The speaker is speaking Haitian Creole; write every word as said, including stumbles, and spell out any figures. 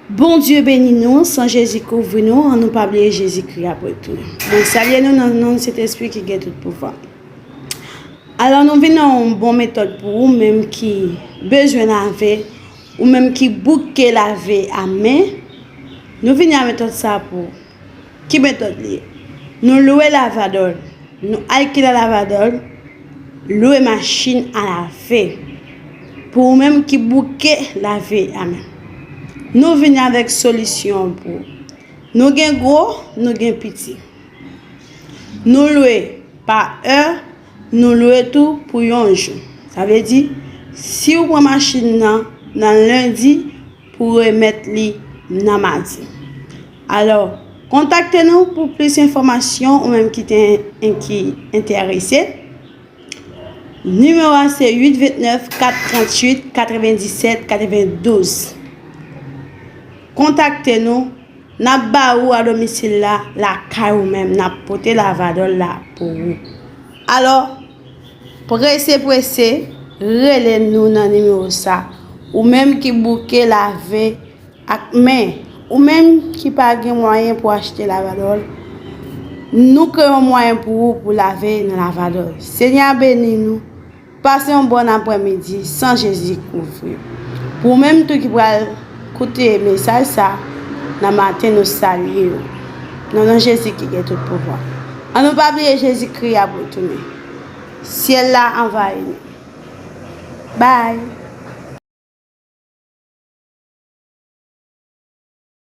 Bondye beni nou, san Jezi kouvri nou, annou pa bliye Jezikri ap retounen. Mwen salye nou nan non Sentespri ki gen tout pouvwa. Alò, nou vin nan yon bon metòd pou ou menm ki bezwen lave, ou menm ki bouke lave a men. Nou vini a metòd sa pou ou. Ki metòd li ye? Nou lwe lavadòl. Nou al ki la lavadòl, lwe machin a lave. Pou ou menm ki bouke lave a men. Nou vini avèk solisyon pou ou. Nou gen gwo, nou gen piti. Nou lwe pa è, nou lwe tou pou yon jou. Sa vle di, si w pran machin nan, nan lendi, pou remèt li nan madi. Alò, kontakte nou pou plis enfòmasyon ou menm ki te, ki enterese. Nimewo a se uit vennèf kat tranntuit katrevendisèt katrevendouz. Kontakte nou, n ap ba ou a domisil la, lakay ou menm, n ap pote lavadòl la pou ou. Alò, prese prese, rele nou nan nimewo sa. Ou menm ki bouke lave ak men, ou menm ki pa gen mwayen pou achte lavadòl, nou kreye yon mwayen pou ou pou lave nan lavadòl. Senyè a beni nou. Pase yon bòn aprèmidi san Jezi kouvri w. Pou ou menm tou ki pral koute mesaj sa nan maten, nou salye w. Nan non Jezi ki gen tout pouvwa. Annou pa bliye Jezikri ap retounen. Syèl la anvayi nou. Bye.